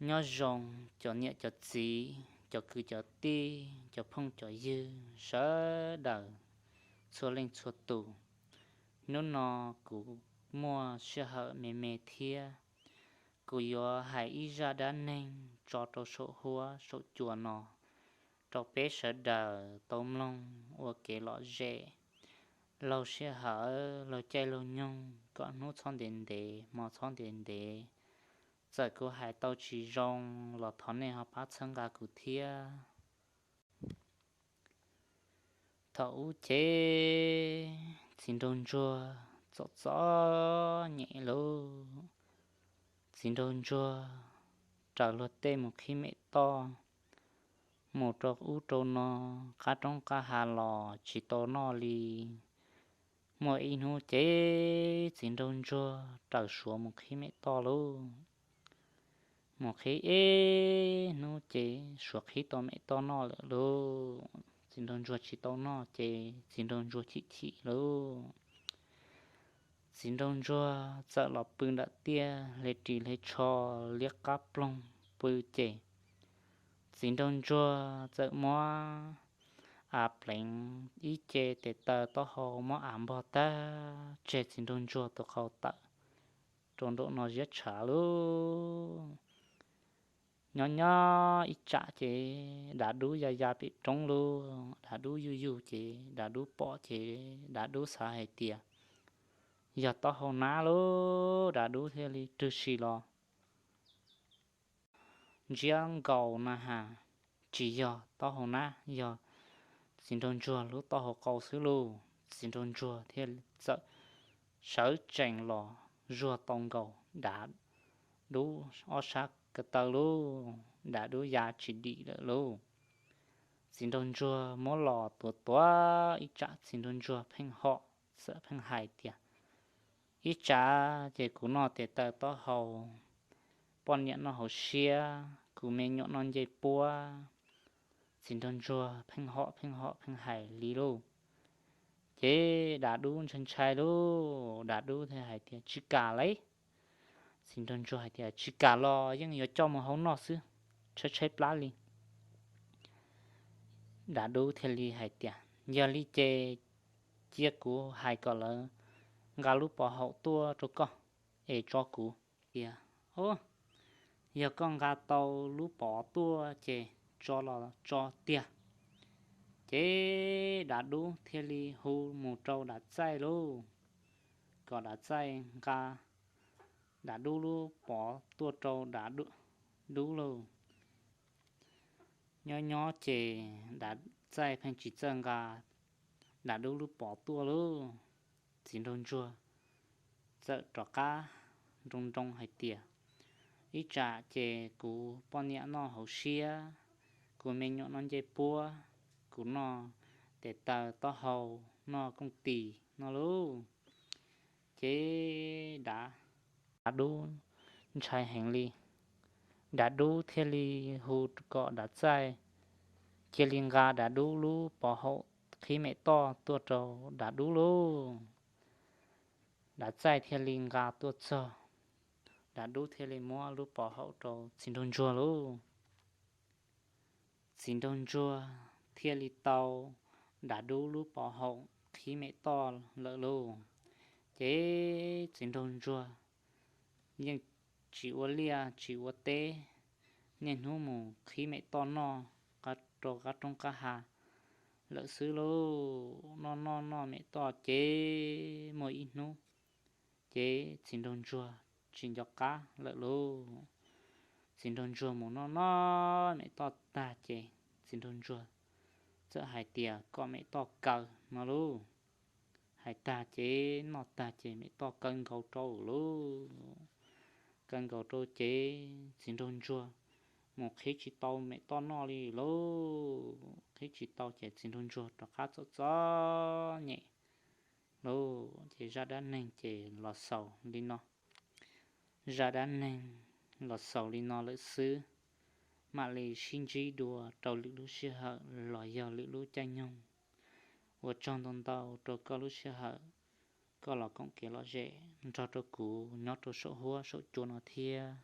Nyob zoo cov niam cov txiv, cov kwv cov tij, cov phooj cov ywg sawv daws txhua leej txhua tus. Hnub no kuv muaj sij hawm me me thiab, kuv yuav hais ib zaj dab neeg tso rau saum huab saum cua no rau peb sawv daws tau mloog ua kev lom zem. Laug sij hawm laug caij laug nyoog kom hnub txhob ntev ntev hmo txhob ntev ntev. Txawm kuv hais tau tsis zoo los thov nej ho pab txhawb nqa kuv thiab. Thaum ub ces txiv nraug ntsuag txom txom nyem lauj. Txiv nraug ntsuag raws luag tej mus qhib mem toj, mus rau ub rau no, qab roob qab hav los tsis tau noj li. Muaj ib hnub ces txiv nraug ntsuag raws suav mus qhib mem toj lauj. Mus qhib ib hnub ces suav qhib tau mem toj noj lawm lauj. Txiv nraug ntsuag tsis tau noj ces txiv nraug ntsuag chim chim lauj. Txiv nraug ntsuag txawm los pw nram tiaj hle ris hle tsho liab qab ploog pw ces txiv nraug ntsuag txawm muab av pleev ib ce tes taw taub hau muab av npog tag tseg txiv nraug ntsuag tus qau tawm rau nraum no ziab tshav lauj. Nyob nyob ib tsam ces dav dub ya ya pem roob lauj. Dav dub yug yug ces dav dub pom ces dav dub xav hais tias yog taub hau nab lauj. Dav dub thiaj li rwg si los ntsiab nkaus na has, tsis yog taub hau nab, yog txiv nraug ntsuag lub taub hau qau xwb lauj. Txiv nraug ntsuag thiaj txawm sawv tsees los zuag tau nkaus dav dub ob sab ko taw lauj. Dav dub ya tsis dim lawm lauj. Txiv nraug ntsuag muab los tuav tuav ib tsam txiv nraug ntsuag pheej hom txawm pheej hais tias, ib tsam ces kuv noj tes taw taub hau, poj niam noj hauv siab, kuv me nyuam noj ncej puab. Txiv nraug ntsuag pheej hom pheej hom pheej hais li lauj. Ces dav dub ntshai ntshai lauj, dav dub thiaj hais tias tsis kam lauj. Txiv nraug ntsuag hais tias tsis kam los yeej yuav coj mus hau noj xwb, tshaib tshaib plab li. Dav dub thiaj li hais tias yog li ces cia kuv hais kom lawv nqa lub pov haum tuaj rau koj es tso kuv. Tias, o, yog koj nqa tau lub pov tuaj ces tso los tso tiag. Ces dav dub thiaj li hu mus rau dav txaij lauj, kom dav txaij nqa dav dub lub pov tuaj rau dav dub lauj. Nyob nyob ces dav txaij pheej tsis txawj nqa dav dub lub pov tuaj lauj. Txiv nraug ntsuag txawm rov qab nroo nroo hais tias, ib tsam ces kuv poj niam noj hauv siab, kuv me nyuam noj ncej puab, kuv noj tes taw taub hau, noj kooj tis no lauj. Ces dav, dav dub ntshai heev li. Dav dub thiaj li hu kom dav txaij cia li nqa dav dub lub pov haum qhib mem toj tuaj rau dav dub lauj. Dav txaij thiaj li nqa tuaj txog, dav dub thiaj li muab lub pov haum rau txiv nraug ntsuag lauj. Txiv nraug ntsuag thiaj li tau dav dub lub pov haum qhib mem toj lawm lauj. Ces txiv nraug ntsuag yeej tsis ua liaj tsis ua teb, niaj hnub mus qhib mem toj noj rau qab roob qab hav lawm xwb lauj. Noj noj noj mem toj ces muaj ib hnub ces txiv nraug ntsuag tsis nco qab lawm lauj. Txiv nraug ntsuag mus noj noj mem toj tag ces txiv nraug ntsuag txawm hais tias kom mem toj kaw no lauj. Hais tag ces noj tag ces mem toj kaw nkaus rau lauj. Kaw nkaus rau ces txiv nraug ntsuag mus qhib tsis tau mem toj noj li lauj. Qhib tsis tau ces txiv nraug ntsuag rov qab txom txom nyem lauj. Ces zaj dab neeg ces los xaus li no. Zaj dab neeg los xaus li no lawm xwb. Mam li sib ntsib dua rau lwm lub sij hawm los yog lwm lub caij nyoog. Ua tsaug ntau ntau rau koj lub sij hawm, koj los koom kev lom zem nrog rau kuv nyob rau saum huab saum cua no thiab.